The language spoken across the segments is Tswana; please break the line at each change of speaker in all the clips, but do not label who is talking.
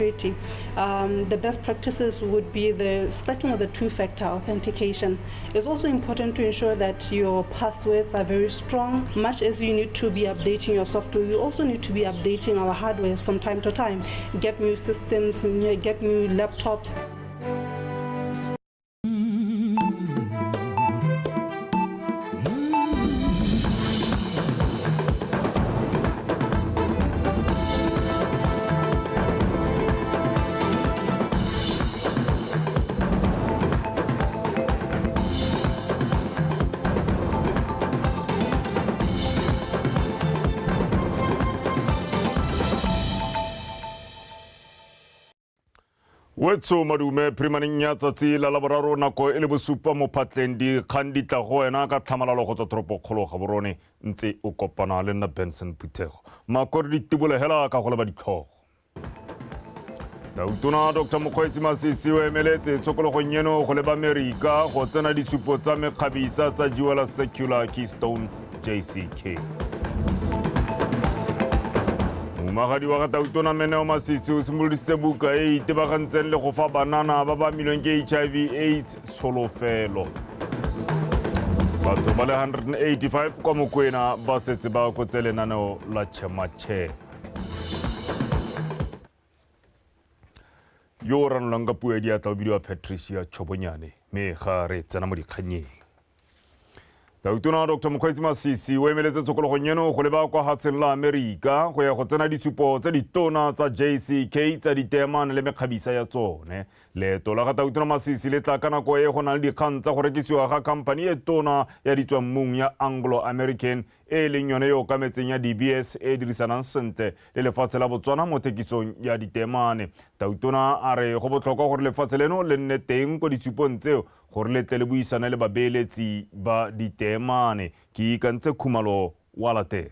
The best practices would be the starting with the two-factor authentication. It's also important to ensure that your passwords are very strong. Much as you need to be updating your software, you also need to be updating our hardwares from time to time. Get new systems, get new laptops.
Wetso madume phirimaneng ya tsatsi la laboraro nako e le bosupa mo phatleng dikgang di tla go wena ka tlhamalalo go tswa toropokgolo ga borone ntse o kopana le nna Benson Phuthego. Makore di tibole hela ka go leba ditlhogo. Tautona Dr. Mokgweetsi Masisi o emeletse tshokologong eno go leba Amerika go tsena ditshupo tsa mekgabisa tsa Jeweler Secular Keystone JCK. Mohumagadi wa ga Tautona Meneo Masisi o simolodisitse buka e e itebagantseng le go fa banana ba ba amilweng ke HIV AIDS tsholofelo. Batho ba le 185 kwa Mokwena ba setse ba akotse lenaneo la Chema-Chema. Yo o ranolang ka puo ya diatla o bidiwa Patricia Chobonyane, mme ga re tsena mo dikgannyeng. Tautona Dr. Mokgweetsi Masisi o emeletse tshokologong eno go leba kwa hatsheng la Amerika go ya go tsena ditshupo tse ditona tsa JCK tsa diteemane le mekgabisa ya tsone. Leeto la ga Tautona Masisi le tla ka nako e go nang le dikgang tsa go rekisiwa ga khamphani e tona ya ditswammung ya Anglo American e e leng yone e okametseng ya DBS e e dirisanang sentle le lefatshe la Botswana mo thekisong ya diteemane. Tautona a re go botlhokwa gore lefatshe leno le nne teng ko ditshupong tseo gore le tle le buisane le babeeletsi ba diteemane. Ke ikantse Khumalo wa latela.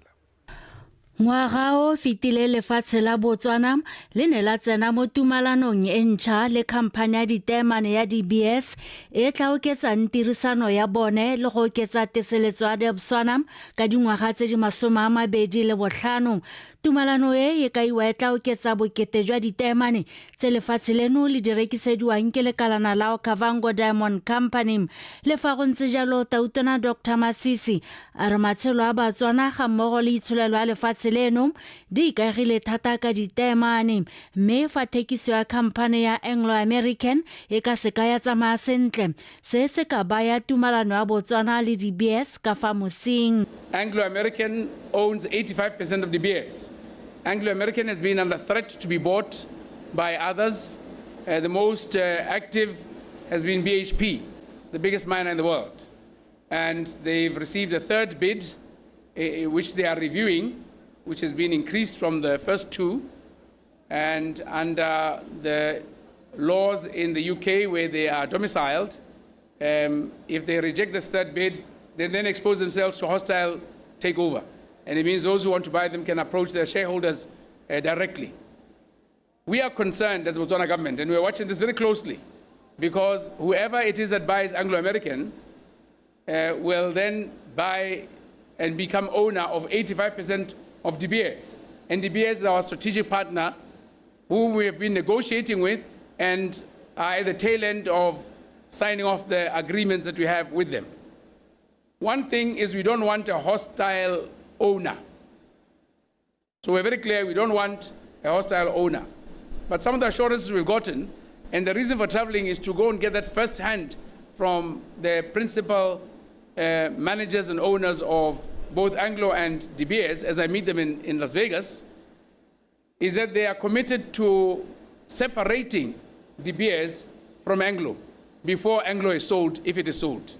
Ngwaga o fetile lefatshe la Botswana le ne la tsena mo tumalanong e ntšha le khamphane ya diteemane ya DBS e tla oketsang tirisano ya bone le go oketsa teseletso ya Debswana ka dingwaga tse di 25. Tumalano e e kaiwa e tla oketsa bokete jwa diteemane tse lefatshe leno le di rekisediwang ke lekalana la Okavango Diamond Company. Le fa go ntse jalo, Tautona Dr Masisi a re matshelo a Batswana ga mmogo le itsholelo ya lefatshe leno di ikaegile thata ka diteemane, mme fa thekiso ya khamphane ya Anglo American e ka seka ya tsamaya sentle, se se ka baya tumalano ya Botswana le De Beers ka fa mosing.
Anglo American owns 85% of De Beers. Anglo American has been under threat to be bought by others. The most active has been BHP, the biggest miner in the world. And they've received a third bid, which they are reviewing, which has been increased from the first two. And under the laws in the UK where they are domiciled, if they reject this third bid, they then expose themselves to hostile takeover. And it means those who want to buy them can approach their shareholders directly. We are concerned as the Botswana government, and we are watching this very closely, because whoever it is that buys Anglo American will then buy and become owner of 85% of De Beers. And De Beers is our strategic partner who we have been negotiating with and are at the tail end of signing off the agreements that we have with them. One thing is we don't want a hostile owner. So we're very clear, we don't want a hostile owner. But some of the assurances we've gotten, and the reason for traveling is to go and get that firsthand from the principal managers and owners of both Anglo and De Beers, as I meet them in Las Vegas, is that they are committed to separating De Beers from Anglo before Anglo is sold, if it is sold.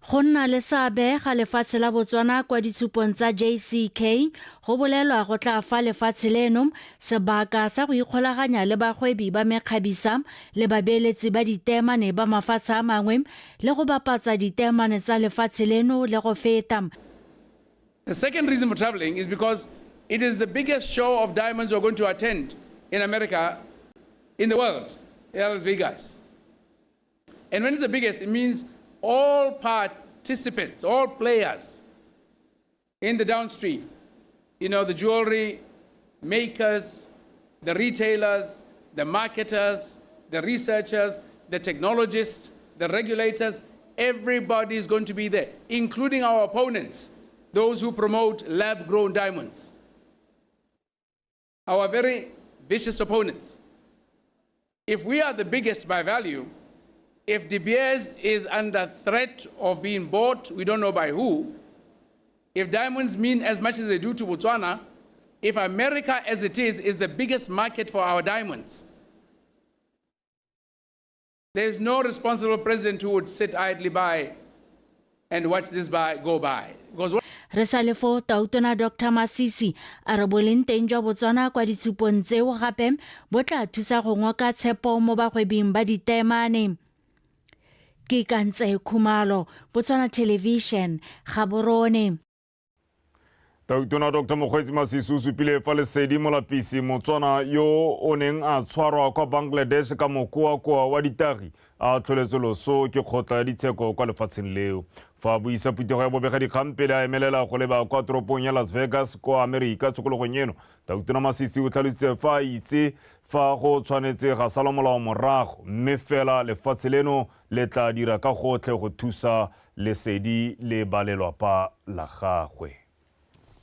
Go nna le seabe ga lefatshe la Botswana kwa ditshupong tsa JCK go bolelwa go tla fa lefatshe leno sebaka sa go ikgolaganya le bagwebi ba mekgabisa le babeeletsi ba diteemane ba mafatshe a mangwe le go bapatsa diteemane tsa lefatshe leno le go feta.
The second reason for traveling is because it is the biggest show of diamonds we're going to attend in America, in the world, in Las Vegas. And when it's the biggest, it means all participants, all players in the downstream, the jewelry makers, the retailers, the marketers, the researchers, the technologists, the regulators. Everybody is going to be there, including our opponents, those who promote lab-grown diamonds. Our very vicious opponents. If we are the biggest by value, if De Beers is under threat of being bought, we don't know by who, if diamonds mean as much as they do to Botswana, if America as it is the biggest market for our diamonds, there's no responsible president who would sit idly by and watch this go by. Because
Re sa le fo, Tautona Dr Masisi a re boleng teng jwa Botswana kwa ditshupong tseo gape bo tla thusa go ngoka tshepo mo bagwebing ba diteemane. Ke Kantse Khumalo, Botswana Television, Gaborone.
Tautona Dr Mokgweetsi Masisi o supile fa Lesedi Molapisi, Motswana yo o neng a tshwarwa kwa Bangladesh ka mokoakoa wa ditagi, a tlholetswe loso ke kgotla ya ditsheko kwa lefatsheng leo. Fa a buisa phuthego ya bobegadikgang pele a emelela go leba kwa toropong ya Las Vegas kwa Amerika tshokologong eno, Tautona Masisi o tlhalositse fa a itse fa go tshwanetse ga sala molao morago, mme fela lefatshe leno le tla dira ka gotlhe go thusa Lesedi le ba lelwapa la gagwe.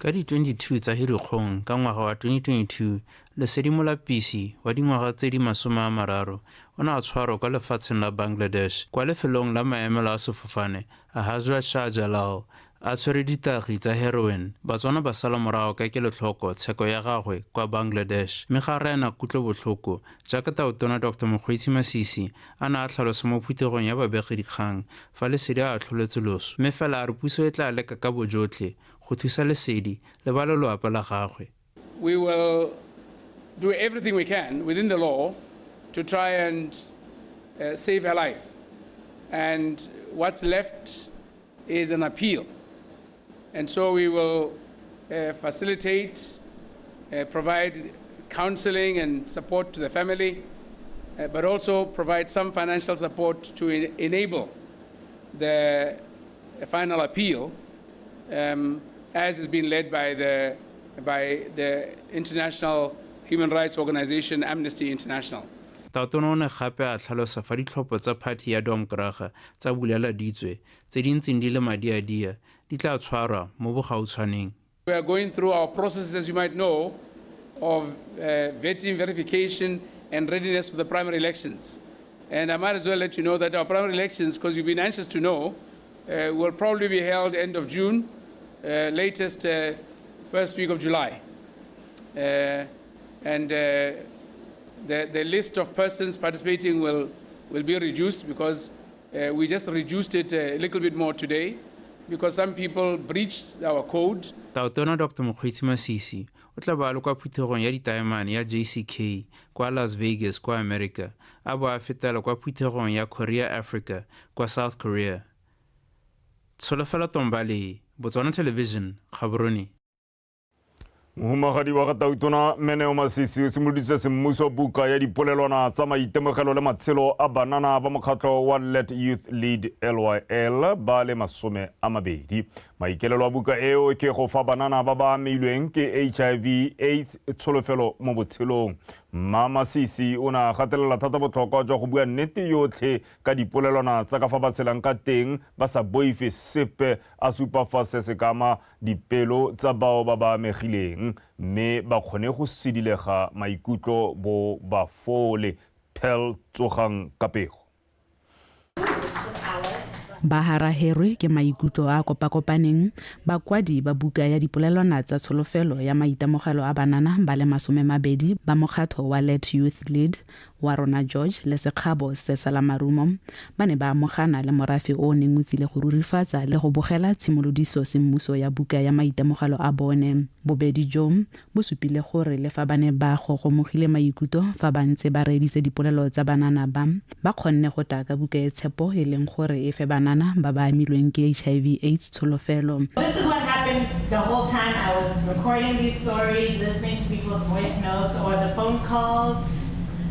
Ka di-22 tsa Hirikgong ka ngwaga wa 2022, Lesedi Molapisi wa dingwaga tse di 30 o ne a tshwarwa kwa lefatsheng la Bangladesh kwa lefelong la maemelo a sefofane a Hazrat Shah Jalal a tshwere ditagi tsa heroin. Batswana ba sala morago ka kelotlhoko tsheko ya gagwe kwa Bangladesh, mme ga rena kutlobotlhoko jaaka Tautona Dr Mokgweetsi Masisi a ne a tlhalosa mo phuthegong ya babegadikgang fa Lesedi a atlholetse loso, mme fela a re puso e tla leka ka bojotlhe go thusa Lesedi le ba lelapa la gagwe.
We will do everything we can within the law to try and save her life. And what's left is an appeal. And so we will facilitate, provide counseling and support to the family, but also provide some financial support to enable the final appeal, as has been led by the international human rights organization Amnesty International.
Tautona o ne gape a tlhalosa fa ditlhopho tsa phathi ya Domkraga tsa bulela ditswe tse di ntseng di le madiadia di tla tshwarwa mo bogautshwaneng.
We are going through our processes, as you might know, of vetting, verification, and readiness for the primary elections. And I might as well let you know that our primary elections, because you've been anxious to know, will probably be held end of June, latest first week of July. And the list of persons participating will be reduced because we just reduced it a little bit more today because some people breached our code.
Tautona Dr Mokgweetsi Masisi o tla ba le kwa phuthegong ya ditaemane ya JCK kwa Las Vegas kwa America, a bo a fetela kwa phuthegong ya Korea Africa kwa South Korea. Tsholofelo Tombale, Botswana Television, Gaborone.
Mohumagadi wa ga Tautona Meneo Masisi o simoloditse semmuso buka ya dipolelwana tsa maitemogelo le matshelo a banana ba mokgatlho wa Let Youth Lead LYL ba le 20. Maikelelo a buka eo ke go fa banana ba ba ameilweng ke HIV AIDS tsholofelo mo botshelong. Mma Masisi o ne a gatelela thata botlhokwa jwa go bua nnete yotlhe ka dipolelwana tsa ka fa ba tshelang ka teng ba sa boife sepe, a supa fa se se ka ama dipelo tsa bao ba ba amegileng mme ba kgone go sidilega maikutlo bo ba fole. Pel Tsogang ka pego.
Ba haraherwe ke maikutlo a kopakopaneng, bakwadi ba buka ya dipolelwana tsa tsholofelo ya maitemogelo a banana ba le 20 ba mokgatlho wa Let Youth Lead wa rona George le Sekgabo se Salamarumo ba ne ba amogana le morafe o neng o tsile go rurifatsa le go bogela tshimolodiso semmuso ya buka ya maitemogelo a bone. Bobedi jo bo supile gore le fa ba ne ba gogomogile maikutlo fa ba ntse ba reeditse dipolelo tsa banana ba, ba kgonne go taka buka e tshepo e leng gore e fe banana ba ba amilweng ke HIV AIDS tsholofelo.
This is what happened the whole time I was recording these stories, listening to people's voice notes or the phone calls,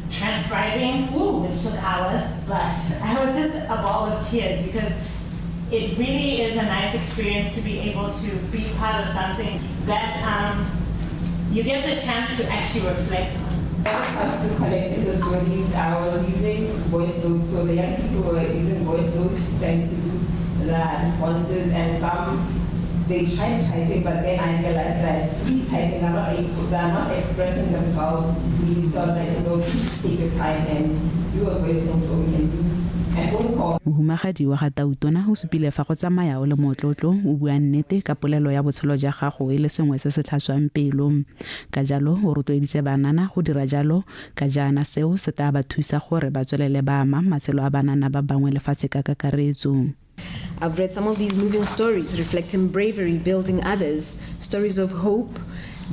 transcribing, which took hours, but I was just a ball of tears because it really is a nice experience to be able to be part of something that you get the chance to actually reflect on.
When it comes to collecting the stories, I was using voice notes. So the young people were using voice notes to send through the responses, and some they tried typing, but then I realized that through typing, they're not expressing themselves really. So I was like, no, please take your time and do a voice note, or we can do a phone call.
Mohumagadi wa ga Tautona o supile fa go tsamaya o le motlotlo o bua nnete ka polelo ya botshelo ja gago e le sengwe se se tlhatswang pelo. Ka jalo o rotloeditse banana go dira jalo ka jaana seo se tla ba thusa gore ba tswelele ba ama matshelo a banana ba bangwe lefatshe ka kakaretso.
I've read some of these moving stories reflecting bravery, building others, stories of hope,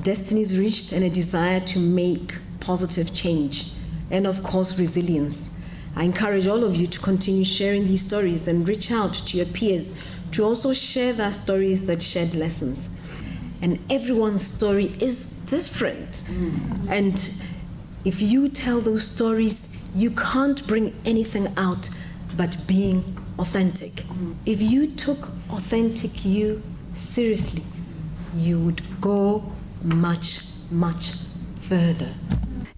destinies reached, and a desire to make positive change, and of course, resilience. I encourage all of you to continue sharing these stories and reach out to your peers to also share their stories that shed lessons. And everyone's story is different. And if you tell those stories, you can't bring anything out but being authentic. If you took authentic you seriously, you would go much, much further.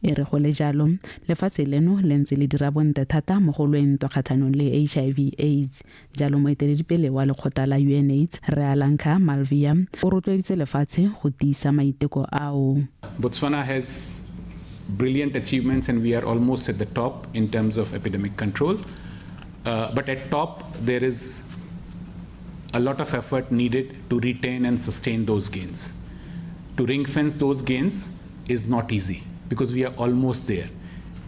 E re go le jalo lefatshe leno le ntse le dira bontle thata mo go lweng ntwa kgatlhanong le HIV AIDS. Jalo moeteledipele wa lekgotla la UNAIDS Rre Alanka Malviya o rotloeditse lefatshe go tiisa maiteko ao.
Botswana has brilliant achievements and we are almost at the top in terms of epidemic control. But at top, there is a lot of effort needed to retain and sustain those gains. To ring fence those gains is not easy because we are almost there.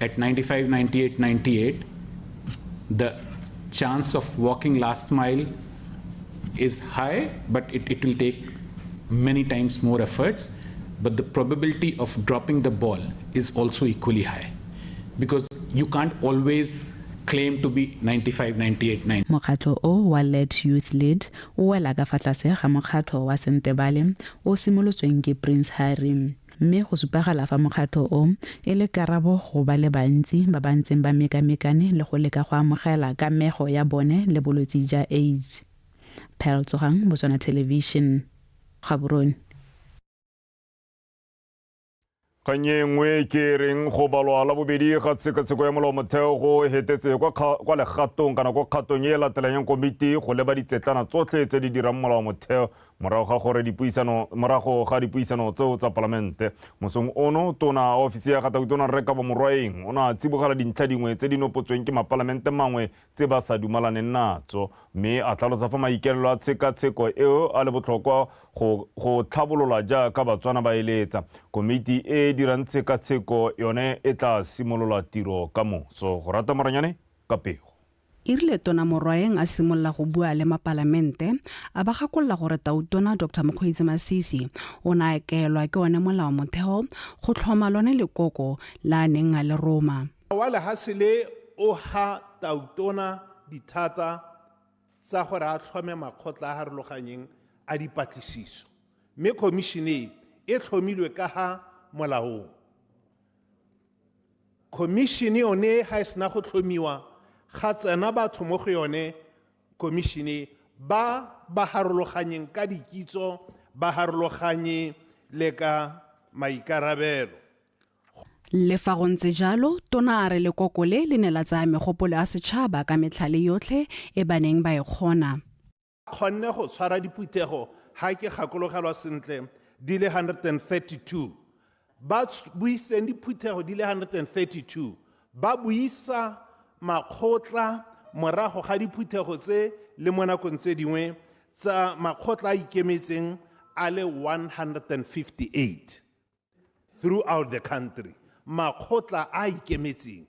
At 95, 98, 98, the chance of walking last mile is high, but it will take many times more efforts. But the probability of dropping the ball is also equally high because you can't always claim to be 95, 98, 9.
Mokgatlho o wa Let Youth Lead o wela ka fa tlase ga mokgatlho wa Sentebale o simolotsweng ke Prince Harry. Mme go supagala fa mokgatlho o e le karabo go ba le bantsi ba ba ntseng ba mekamekane le go leka go amogela kamego ya bone le bolwetse ja AIDS. Pearl Tsogang, Botswana Television, Gaborone.
Kgang e nngwe ke reng go balwa la bobedi ga tshekatsheko ya molaomotheo go hetetse kwa legatong kana kwa kgatong e latelang ya komiti go leba ditsetlana tsotlhe tse di dirang molaomotheo morago ga dipuisano tseo tsa palamente. Mosong ono tona ofisi ya ga Tautona Rre Kabo Morwaeng o ne a tsibogela dintlha dingwe tse di nopotsweng ke mapalamente mangwe tse ba sa dumalaneng natso, mme a tlhalosa fa maikaelelo a tshekatsheko eo a le botlhokwa go tlhabolola jaaka Batswana ba eletsa. Komiti e dirang tshekatsheko yone e tla simolola tiro ka moso. Go rata Moranyane ka pego.
E rile Tona Morwaeng a simolola go bua le mapalamente a ba gakolola gore Tautona Dr. Mokgweetsi Masisi o ne a kaelwa ke one molaomotheo go tlhoma lone lekoko la a neng a le roma.
Wa lehatshe le o ha Tautona dithata tsa gore a tlhome makgotla a harologanyeng a dipatlisiso, mme khomišene e tlhomilwe ka ha molaong. Khomišene yone ga e sena go tlhomiwa ga tsena batho mo go yone khomišene ba ba harologanyeng ka dikitso, ba harologanye le ka maikarabelo.
Le fa go ntse jalo, Tona a re lekoko le le ne la tsaya megopolo ya setšhaba ka metlhale yotlhe e ba neng ba e kgona.
Kgonne go tshwara diphuthego ga ke gakologelwa sentle di le 132. Ba buiseng diphuthego di le 132, ba buisa makgotla morago ga diphuthego tse le mo nakong tse dingwe tsa makgotla a ikemetseng a le 158 throughout the country. Makgotla a ikemetseng.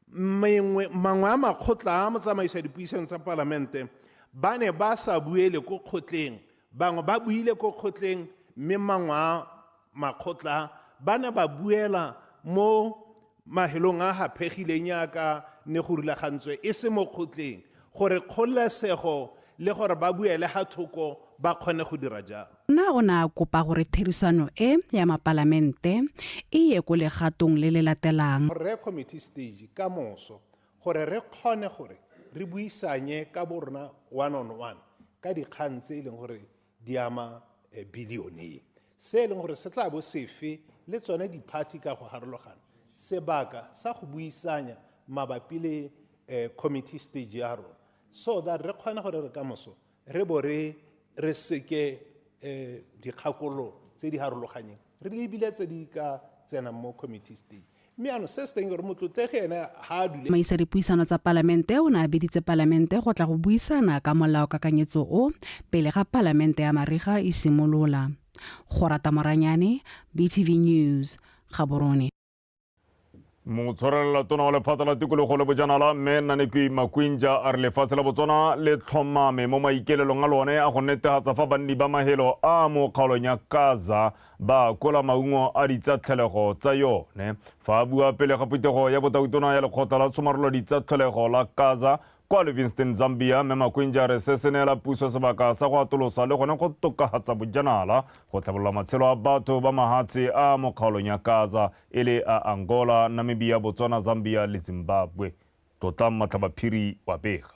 Mangwe a makgotla a motsamaisa dipuisano tsa palamente ba ne ba sa buele ko kgotleng, bangwe ba buile ko kgotleng, mme mangwe a makgotla ba ne ba buela mo mahelong a haphegileng jaaka ne go rulagantswe e se mo kgotleng, gore kgololesego le gore ba buele ga thoko ba kgone go dira jang.
Nna o ne a kopa gore therisano e ya mapalamente e ye ko legatong le le latelang.
Re committee stage ka moso gore re kgone gore re buisanye ka bo rona one on one ka dikgang tse e leng gore di ama bilione. Se e leng gore se tla bo sefe le tsone di-party ka go harologana. sebaka sa go buisanya mabapi le committee stage ya rona so that re kgone gore re kamoso re bo re re seke dikgakolo tse di harologanyeng re lebile tse di ka tsenang mo committee stage. Mme ano se se teng gore motlotlegi ene ha a dule.
Maisa dipuisano tsa palamente o ne a biditse palamente go tla go buisana ka molaokakanyetso o pele ga palamente ya mariga e simolola. Gorata Moranyane, BTV News, Gaborone.
Motshwarelela tona wa lephata la tikologo le bojanala mme Nnanekwi Makwinja a re lefatshe la Botswana le tlhomame mo maikelelong a lone a go netefatsa fa banni ba mahelo a mo kgaolong ya Kaza ba akola maungo a ditsatlhelego tsa yone. Fa a bua pele ga phuthego ya botautona ya lekgotla la tshomarelo ditsatlhelego la Kaza kwa Livingston, Zambia, mme Makwinja a re se se neela puso sebaka sa go atolosa le gone go tokafatsa bojanala go tlhabolola matshelo a batho ba mahatshe a mo kgaolong ya Kaza e le a Angola, Namibia, Botswana, Zambia le Zimbabwe. Tlotlang Matlhabaphiri wa bega.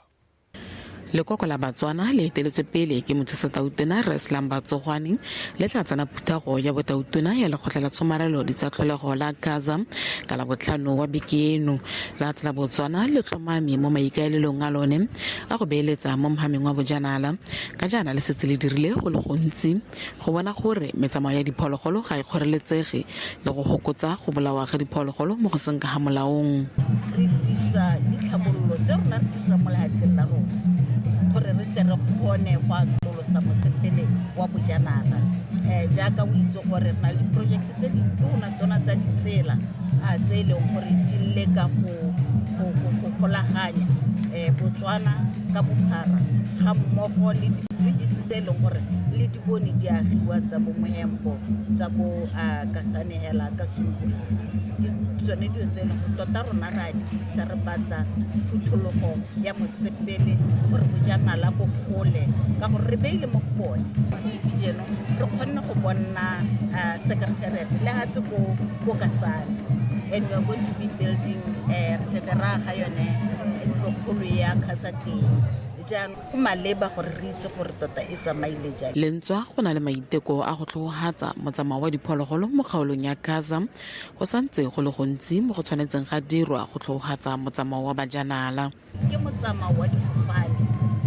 Lekoko la Batswana le eteletswe pele ke mothusa-tautona Rre Slumber Tsogwane le tla tsena phuthego ya botautona ya lekgotla la tshomarelo ditsatlholego la Gaza ka Labotlhano wa beke eno. La tsela Botswana le tlhomame mo maikaelelong a lone a go beeletsa mo mohameng wa bojanala ka jaana le setse le dirile go le gontsi go bona gore metsamao ya diphologolo ga e kgoreletsege le go gokotsa go bolawa ga diphologolo mo go seng ka ga molaong.
Re tsisa ditlhabololo tse rona re dirang mo lehatsheng la rona gore re tle re kgone go atolosa mosepele wa bojanala. Jaaka o itse gore re na le diprojekte tse di tona-tona tsa ditsela tse e leng gore di leka go golaganya Botswana ka bophara ga mmogo le di-bridges tse e leng gore le di bone di agiwa tsa bo Mohembo, tsa bo Kasane hela ka Sungula. Ke tsone dilo tse e leng gore tota rona re a di tsisa, re batla phuthologo ya mosepele gore bojanala bo gole ka gore re beile mo go bone. Gompieno re kgonne go bona secretariat le hatse ko Kasane, and we are going to be building re tlebe re aga yone ntlokgolo ya Casa teng. Jaanong go maleba gore re itse gore tota e tsamaile jang.
Lentswa go na le maiteko a go tlhogohatsa motsamao wa diphologolo mo kgaolong ya Gaza, go santse go le gontsi mo go tshwanetseng ga dirwa go tlhogohatsa motsamao wa bajanala.
Ke motsamao wa difofane,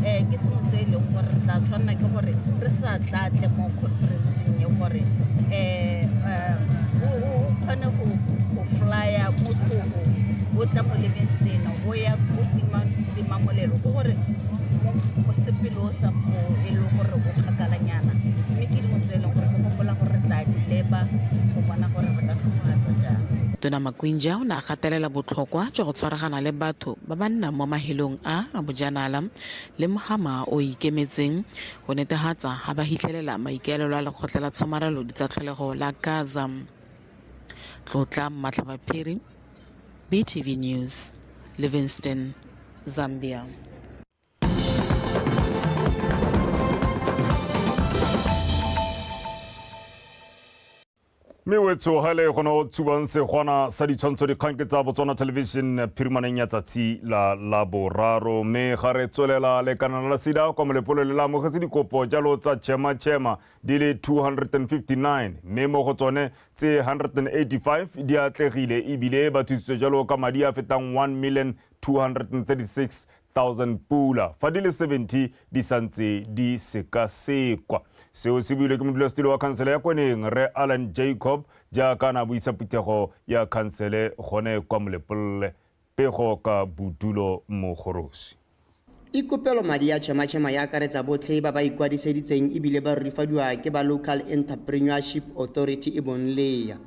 ke sengwe se e leng gore re tla tshwanela ke gore re sa tlatle mo conferenceng e gore o kgone go flya mo tlhogo o tla mo Livingstone o ya o tima molelo, ke gore mosepele o sampo e le gore o kgakalanyana, mme ke dingwe tse e leng gore ke gopola gore re tla di leba go bona gore re ka tlhogogatsa jang.
Tona Makwinja o ne a gatelela botlhokwa jwa go tshwaragana le batho ba ba nnang mo mahelong a a bojanala le mohama o ikemetseng go netefatsa ga ba hitlhelela maikaelelo a lekgotla la tshomarelo ditsatlholego la Gaza. Tlotla Matlhabaphiri, BTV News, Livingstone, Zambia.
Mme wetsho ga le gone o tshubang segwana sa ditshwantsho dikgang ke tsa Botswana Television phirimaneng ya tsatsi la Laboraro. Mme ga re tswelela lekanana la SEDA kwa Molepolole le amogetse dikopo jalo tsa chema-chema di le 259, mme mo go tsone tse 185 di atlegile ebile ba thusitswe jalo ka madi a fetang 1 236 000 pula, fa di le 70 di santse di sekasekwa. Seo se builwe ke modulasetilo wa khansele ya Kweneng re Alan Jacob jaaka na buisa phuthego ya khansele gone kwa Molepolole. Pego ka Bodulo Mogorosi.
Ikopelo madi ya chema-chema ya akaretsa botlhe ba ba ikwadiseditseng ebile ba rurifadiwa ke ba Local Entrepreneurship Authority e bong LEA.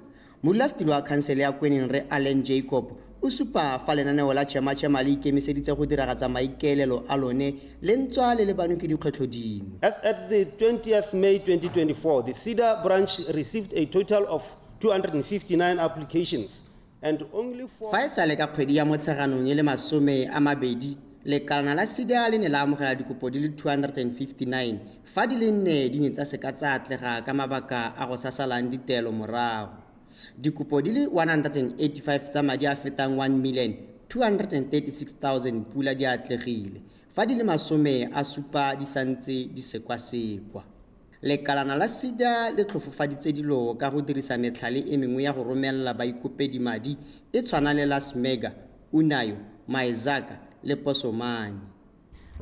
Modulasetilo wa khansele ya Kweneng re Allen Jacob o supa fa lenaneo la chema-chema le ikemiseditse go diragatsa maikaelelo a lone le ntswa le lebanwe ke dikgwetlho dingwe.
As at the 20th May 2024, the SEDA branch received a total of 259 applications and only four.
Fa e sale ka kgwedi ya Motsheganong e le 20, lekalana la SEDA le ne la amogela dikopo di le 259, fa di le nne di ne tsa seka tsa atlega ka mabaka a go sa salang ditaelo morago. Dikopo di le 185 tsa madi a fetang 1 million 236 000 pula di atlegile, fa di le 70 di santse di sekwasekwa. Lekalana la SEDA le tlhofofaditse dilo ka go dirisa metlhale e mengwe ya go romelela baikopedi madi e tshwana le la Smega, Unayo, MyZaka le Posomane.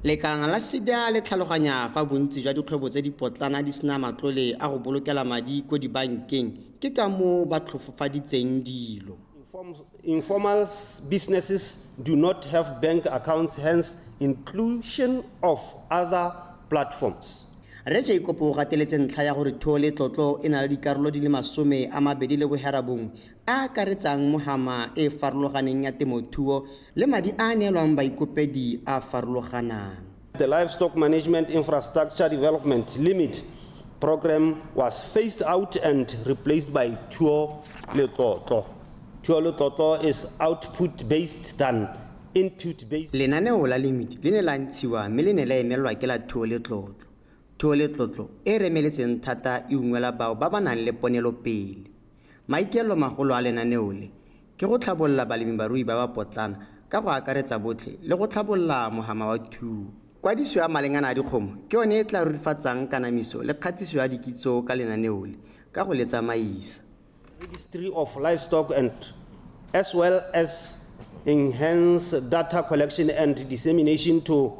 Lekalana la SEDA le tlhaloganya fa bontsi jwa dikgwebo tse dipotlana di sena matlole a go bolokela madi ko dibankeng, ke ka moo ba tlhofofaditseng dilo.
Informal businesses do not have bank accounts, hence inclusion of other platforms.
Rre Jacob o gateletse ntlha ya gore Thuo le Tlotlo e na le dikarolo di le 29 a a akaretsang mohama e e farologaneng ya temothuo le madi a a neelwang baikopedi a a farologanang.
The Livestock Management Infrastructure Development, LIMID, program was phased out and replaced by Thuo le Tlotlo. Thuo le Tlotlo is output-based than input-based.
Lenaneo la LIMID le ne la ntshiwa mme le ne la emelwa ke la Thuo le Tlotlo. Thuo le Tlotlo e e remeletseng thata e ungwela bao ba ba nang le ponelopele. Maikaelelo magolo a lenaneo le ke go tlhabolola balemibarui ba ba potlana ka go akaretsa botlhe le go tlhabolola mohama wa thuo. Kwadiso ya malengana a dikgomo ke yone e tla rurifatsang kanamiso le kgatiso ya dikitso ka lenaneo le ka go le tsamaisa.
Registry of Livestock and as well as enhance data collection and dissemination to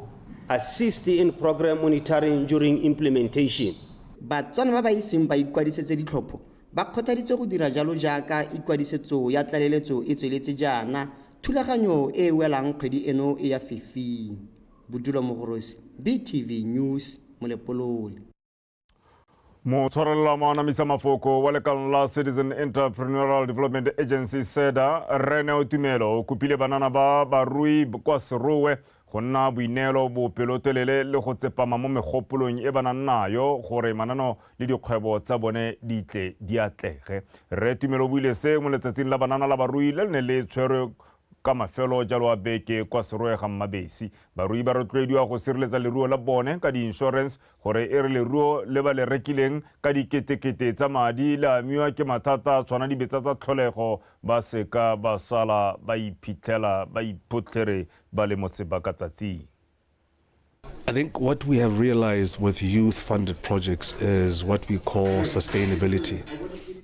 assist in program monitoring during implementation.
Batswana ba ba iseng ba ikwadisetse ditlhopho ba kgothaditswe go dira jalo jaaka ikwadisetso ya tlaleletso e tsweletse jaana thulaganyo e e welang kgwedi eno e ya fifing. Bodulo Mogorosi, BTV News, Molepolole.
Motshwarelela moanamisa mafoko wa lekalong la Citizen Entrepreneurial Development Agency SEDA, Rre Neo Tumelo o kopile banana ba barui kwa Serowe go nna boineelo, bopelotelele le go tsepama mo megopolong e ba nang nayo gore mananeo le dikgwebo tsa bone di tle di atlege. Rre Tumelo o buile se mo letsatsing la banana la barui le le ne le tshwerwe ka mafelo jalo a beke kwa Serowe ga Mmabesi. Barui ba rotloediwa go sireletsa leruo la bone ka di-insurance gore e re leruo le ba le rekileng ka diketekete tsa madi le amiwa ke mathata a tshwana dibetsa tsa tlholego ba seka ba sala ba iphitlhela ba iphotlhere ba le mo sebakatsatsing.
I think what we have realized with youth-funded projects is what we call sustainability.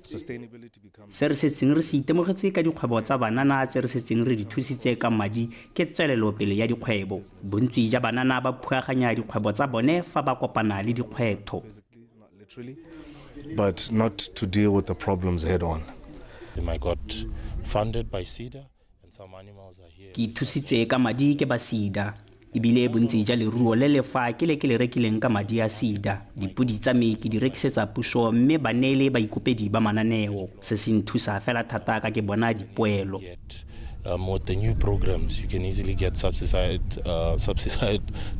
Sustainability becomes...
Se re setseng re se itemogetse ka dikgwebo tsa banana tse re setseng re di thusitse ka madi ke tswelelopele ya dikgwebo. Bontsi ja banana ba phuaganya dikgwebo tsa bone fa ba kopana le dikgwetho.
But not to deal with the problems head on.
I got funded by SEDA.
Ke thusitswe ka madi ke ba SEDA. Ebile bontsi ja leruo le le fa ke le ke le rekileng ka madi a SEDA. Dipodi tsa me ke di rekisetsa puso mme ba neele baikopedi ba mananeo. Se se nthusa fela thata ka ke bona dipoelo.
With the new programs, you can easily get subsidized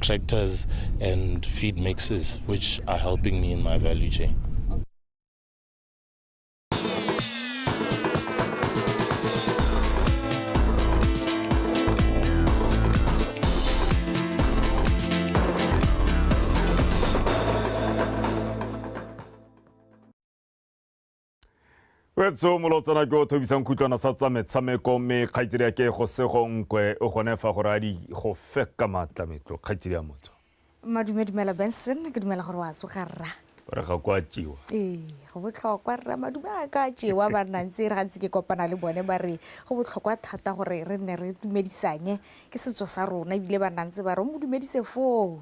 tractors and feed mixes, which are helping me in my value chain.
Wetso molotsana ke o thobisang khutlwana sa tsa metshameko mme kgaitsedi ya ke go sego nkwe o gone fa gore a di go feka maatlametlo kgaitsedi ya motho.
Madume dumela Benson, ke dumela gore wa tsoga rra.
Re ga kwa tjewa.
Ee, go botlhokwa rra, madume a ka tjewa ba nna ntse re gantsi ke kopana le bone ba re go botlhokwa thata gore re nne re dumedisanye, ke setso sa rona ebile ba nna ntse ba re o mo dumedise foo.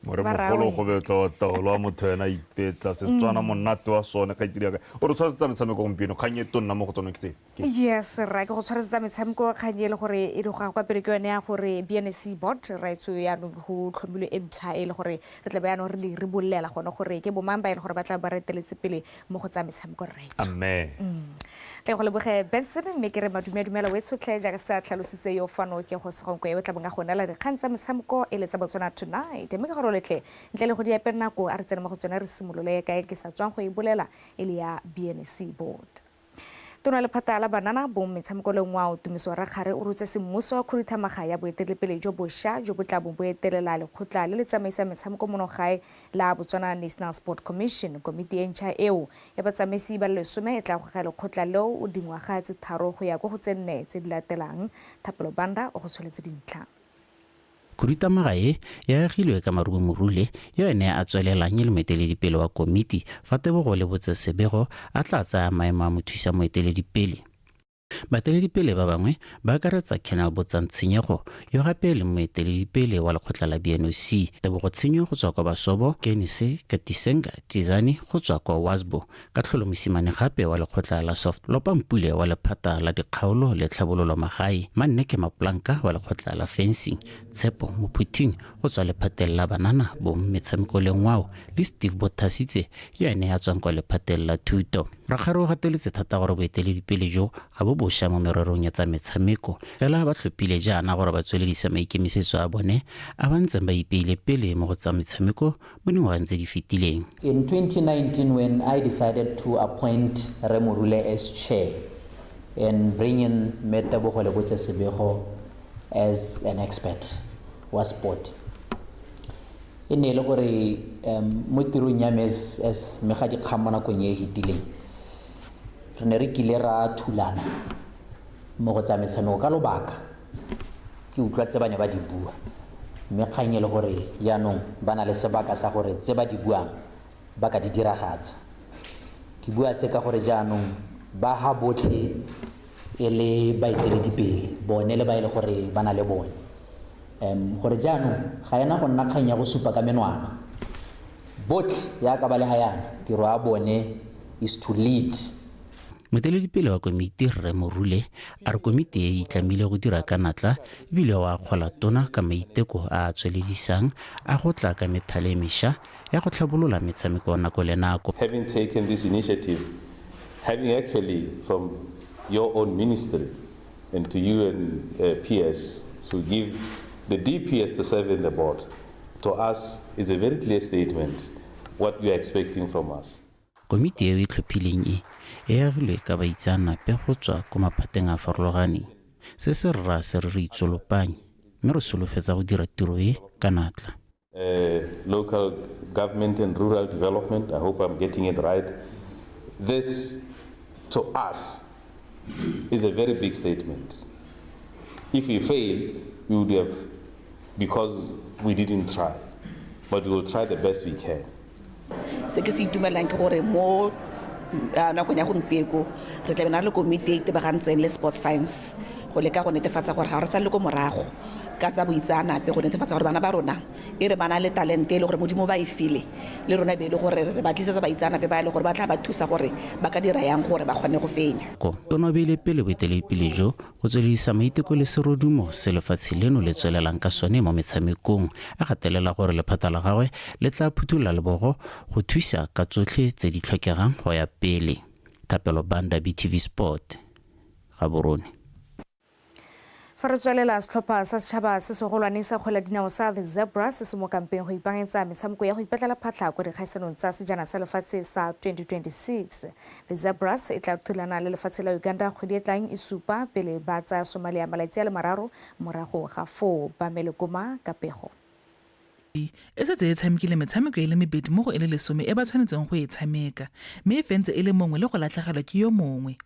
More mogolo go betla taolo wa motho ena ipetla Setswana monate wa sone kgaitsedi ya ka. O re tshwaretsa metshameko gompieno, kgang e tonna mo go tsone ke tse.
Yes, rra, ke go tshwaretsa metshameko kgang e le gore e re go kwa pele ke yone ya gore BNSC board raetso yaanong go tlhomilwe e mpšha e le gore re tla be yaanong re le re bolela gone gore ke bomang ba e le gore ba tla ba re eteletse pele mo go tsa metshameko rraetsho.
Amen.
Tle go leboge Benson mme ke re madume dumela o tshotlhe jaaka se a tlhalositse yo fano ke go segonkwe o tla bong a go neela dikgang tsa metshameko e le tsa Botswana Tonight. Mme ke gore o letle ntle le go di apere nako a re tsene mo go tsone re simolole kae ke sa tswang go e bolela e le ya BNSC board. Tona lephata la banana bong metshameko le ngwao Tumiso Rakgare o rotse semmuso wa khuduthamaga ya boeteledipele jo bošwa jo bo tla bong bo etelela lekgotla le le tsamaisang metshameko mono gae la Botswana National Sport Commission. Komiti e ntšha eo ya batsamaisi ba le 10 e tla goga lekgotla leo dingwaga tse 3 go ya ko go tse 4 tse di latelang. Thapelo Banda o go tsholetse dintlha.
Khuduthamaga e e agilwe ka Marumo Morule yo ene a tswelelang e le moeteledipele wa komiti fa Tebogo Lebotse Sebego a tla tsaya maemo a mothusa moeteledipele. Baeteledipele ba bangwe ba akaretsa Colonel Botsang Tshenyego yo gape e leng moeteledipele wa lekgotla la BNOC, Tebogo Tshenyo go tswa kwa Basobo, Kenise Katisenga Tizane go tswa kwa Wasbo, Katlholo Mosimane gape wa lekgotla la Soft, Lopa Mpule wa lephata la dikgaolo le tlhabololo magae, Manneke Maplanka wa lekgotla la fencing, Tshepo Mophuthing go tswa lephateng la banana, bong, metshameko le ngwao, le Steve Bothasitse yo ene a tswang kwa lephateng la thuto. Rakgare o gateletse thata gore boeteledipele jo ga bo bosha mo mererong ya tsa metshameko, fela ba tlhophile jaana gore ba tsweledisa maikemisetso a bone a ba ntseng ba ipeile pele mo go tsa metshameko mo dingwageng tse di fetileng.
In 2019 when I decided to appoint Rre Morule as chair and bring in Mme Tebogo Lebotse Sebego as an expert wa sport, e ne e le gore mo tirong ya me as mmegadikgang mo nakong e e fetileng, re ne re kile ra thulana mo go tsa metshameko ka lobaka ke utlwa tse ba ne ba di bua, mme kgang e le gore jaanong ba na le sebaka sa gore tse ba di buang ba ka di diragatsa. Ke bua se ka gore jaanong ba ha botlhe e le baeteledipele bone le ba e le gore ba na le bone, gore jaanong ga ena go nna kgang ya go supa ka menwana. Botlhe yaka ba le ga yana, tiro ya bone is to lead.
Moeteledipele wa komiti Rre Morule a re komiti e itlamile go dira ka natla ebile o akgola tona ka maiteko a a tsweledisang a go tla ka methale e mešwa ya go tlhabolola metshameko nako le nako.
Having taken this initiative, having actually from your own ministry and to you and PS to give the DPS to serve in the board, to us is a very clear statement what you are expecting from us.
Komiti eo e tlhophileng e e agilwe ka baitseanape go tswa ko maphateng a farologaneng. Se se rra se re re itsolopanye mme re solofetsa go dira tiro e ka natla.
Local government and rural development, I hope I'm getting it right. This, to us, is a very big statement. If we fail, we would have, because we didn't try, but we will try the best we can.
Se ke se itumelang ke gore mo nakong ya gompieko re tla be na le komiti e itebagantseng le sport science go leka go netefatsa gore ga re sa le ko morago ka tsa boitseanape, go netefatsa gore bana ba rona e re ba na le talente e le gore Modimo ba e file le rona, be e le gore re ba tlisetsa baitseanape ba e le gore ba tla ba thusa gore ba ka dira yang gore ba kgone go fenya.
Tona o beile pele boeteledipele jo go tsweledisa maiteko le serodumo se lefatshe leno le tswelelang ka sone mo metshamekong, a gatelela gore lephata la gagwe le tla phuthulola lebogo go thusa ka tsotlhe tse di tlhokegang go ya pele. Thapelo Banda, BTV Sport, Gaborone.
Fa re tswelela, setlhopha sa setšhaba se segolwane sa kgwele dinao sa The Zebra se se mo kampeng go ipaakanyetsa metshameko ya go ipetlela phatlha kwa dikgaisanong tsa sejana sa lefatshe sa 2026. The Zebras e tla thulana le lefatshe la Uganda kgwedi e tlang e supa pele ba tsaya Somalia malatsi a le 3 morago ga foo. Ba melekoma ka pego.
E setse e tshamekile metshameko e le 2 mo go e le 10 e ba tshwanetseng go e tshameka, mme e fentse e le mongwe le go latlhegelwa ke yo mongwe.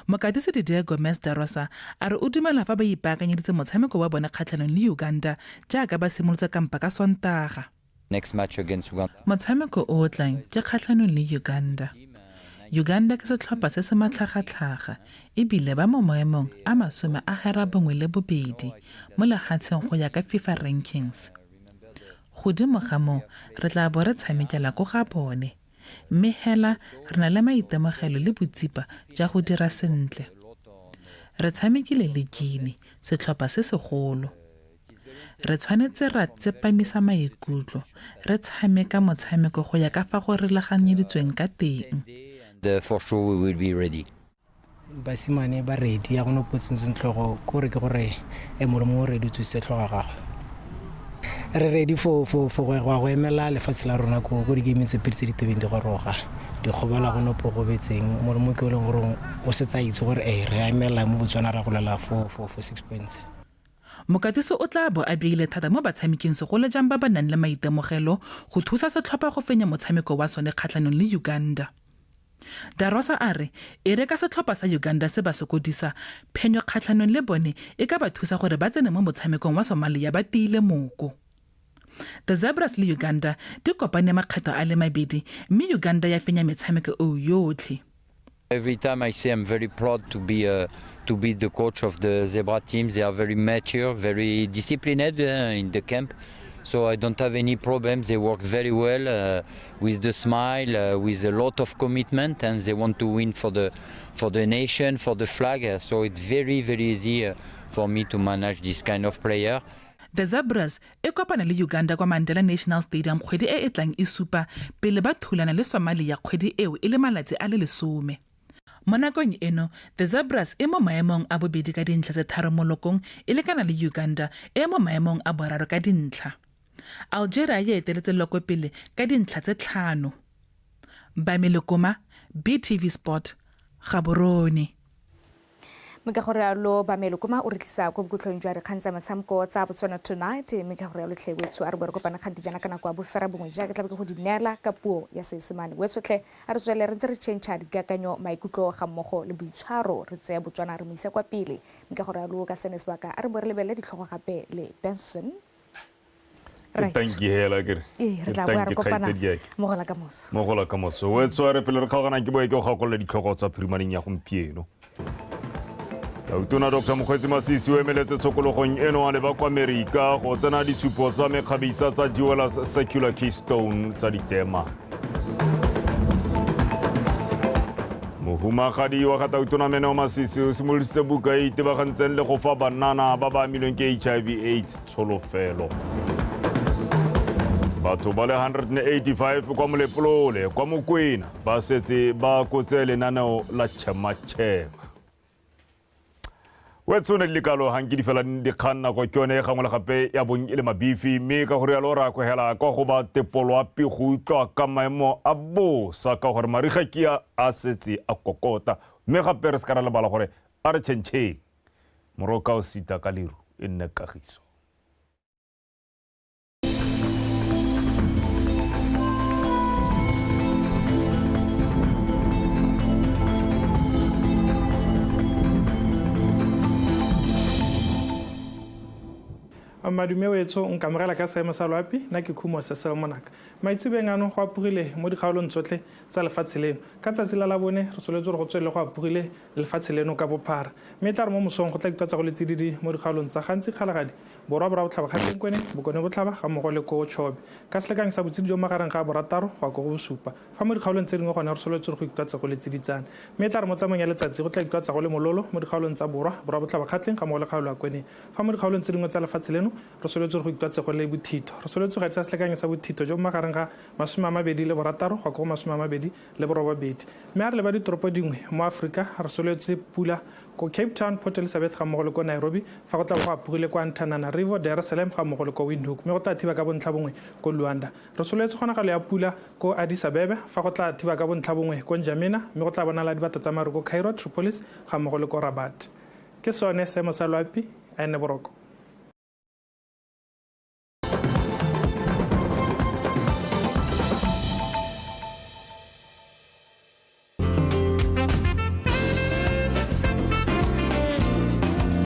Mokatisi Didier Gomes da Rosa a re o dumela fa ba ipaakanyeditse motshameko wa bone kgatlhanong le Uganda jaaka ba simolotse kampa ka Sontaga.
Next match against Uganda.
Motshameko o o tlang ke kgatlhanong le Uganda. Uganda ke setlhopha se se matlhagatlhaga ebile ba mo maemong a 92 mo lehatsheng go ya ka FIFA rankings. Godimo ga moo re tla bo re tshamekela ko ga bone, mme hela re na le maitemogelo le botsipa jwa go dira sentle. Re tshamekile le Guinea, setlhopha se segolo. Re tshwanetse ra tsepamisa maikutlo, re tshameka motshameko go ya ka fa go rulaganyeditsweng ka teng.
For sure we will be ready.
Basimane ba ready, ya go no potsentseng tlhogo kore ke gore e molomo o ready o tswise tlhogo gagwe. Re ready for go emela lefatshe la rona ko di-game tse pedi tse di tebeng di goroga. Dikgobalo go no pogobetseng, molomo ke o leng gore o setse a itse gore re emela mo Botswana ra golela for 6 points.
Mokatisi o tla bo a beile thata mo batshameking segolo jang ba ba nang le maitemogelo go thusa setlhopha go fenya motshameko wa sone kgatlhanong le Uganda. Da Rosa a re e re ka setlhopha sa Uganda se ba sokodisa, phenyo kgatlhanong le bone e ka ba thusa gore ba tsene mo motshamekong wa Somalia ba tiile moko. The Zebras le Uganda di kopane makgetho a le mabedi mme Uganda ya fenya metshameko eo yotlhe.
Every time I say I'm very proud to be to be the coach of the Zebra team. They are very mature, very disciplined in the camp. So I don't have any problems. They work very well with the smile, with a lot of commitment, and they want to win for the for the nation, for the flag. So it's very very easy for me to manage this kind of player.
The Zebras e kopana le Uganda kwa Mandela National Stadium kgwedi e e tlang e supa pele ba thulana le Somalia kgwedi eo e le malatsi a le 10. Mo nakong eno, The Zebras e mo maemong a bobedi ka dintlha tse tharo mo lokong e lekana le Uganda e mo maemong a boraro ka dintlha. Algeria e eteletse loko pele ka dintlha tse tlhano. Bami Lekoma, BTV Sport, Gaborone.
Mme ka gore alo Bamelo Koma o re tlisa ko bokhutlhong jwa dikgang tsa metshameko tsa Botswana Tonight. Mme ka gore alo tlhe wetsho, a re bo re kopana kganti jaana ka nako ya 9:30, jaaka tlabe ke go di neela ka puo ya Seesemane. Wetshotlhe, a re tswele re ntse re change dikakanyo, maikutlo ga mmogo le boitshwaro, re tseye Botswana re mo isa kwa pele. Mme ka gore alo ka sene sebaka, a re bo re lebelele ditlhogo gape le Benson.
Tanki hela kere.
Ee, re tla boa re kopana mo go la kamoso.
Mo go la kamoso. Wetso, re pele re kgaoganang, ke boe ke go gakolola ditlhogo tsa phirimaneng ya gompieno. Tautona Dr Mokgweetsi Masisi o emeletse tshokologong eno a leba kwa Amerika go tsena ditshupo tsa mekgabisa tsa Jewelers Circular Keystone tsa ditema. Mohumagadi wa ga Tautona Meneo Masisi o simolodisitse buka e itebagantseng le go fa banana ba ba amilweng ke HIV AIDS tsholofelo. Batho ba le 185 kwa Molepolole kwa Mokwena ba setse ba kotse lenaneo la Tšhematšhema. Wetsone di lekalo ganke di fela dikgang, nako ke yone gangwe le gape ya bong e le mabifi, mme ka go rialo ra kwegela kwa go ba tepoloapi go utlwa ka maemo a bosa, ka gore mariga ke a setse a kokota. Mme gape re se ka ra lebala gore a re tšhentšheng moroka o sita ka leru e nne kagiso.
Madume wetso, nkamogela ka seemo sa loapi. Nna ke Khumo Sesel Monaka. Maitsebeng ano go apogile mo dikgaolong tsotlhe tsa lefatshe leno. Ka tsatsi la Labone re soletse gore go tswelele go apogile lefatshe leno ka bophara, mme e tla re mo mosong go tla ikutlwatsa go le tsididi mo dikgaolong tsa Gantsi, Kgalagadi Borwa, Borwa Botlhaba, Kgatleng, Kwene, Bokone Botlhaba ga mmogo le ko Chobe, ka selekanyo sa botsididi jo magareng ga 6 go ya ko go 7. Fa mo dikgaolong tse dingwe gone re soletse gore go ikutlwatsa go le tsiditsana, mme e tla re mo tsamaong ya letsatsi go tla ikutlwatsa go le mololo mo dikgaolong tsa Borwa, Borwa Botlhaba, Kgatleng ga mmogo le kgaolo ya Kweneng. Fa mo dikgaolong tse dingwe tsa lefatshe leno re soletse gore go ikutlwatse go le bothitho. Re soletse go gatisa selekanyo sa bothitho jo bo magareng ga 26 go ya ko go 28. Mme a re leba ditoropo dingwe mo Aforika, re soletse pula ko Cape Town, Port Elizabeth ga mmogo le ko Nairobi, fa go tla bo go apogile kwa Antananarivo, Dar es Salaam ga mmogo le ko Windhoek, mme go tla thiba ka bontlha bongwe ko Luanda. Re soletse kgonagalo ya pula ko Addis Abebe, fa go tla thiba ka bontlha bongwe ko N'Djamena, mme go tla bonala dibata tsa maru ko Cairo, Tripolis ga mmogo le ko Rabat. Ke sone seemo sa loapi, a enne boroko.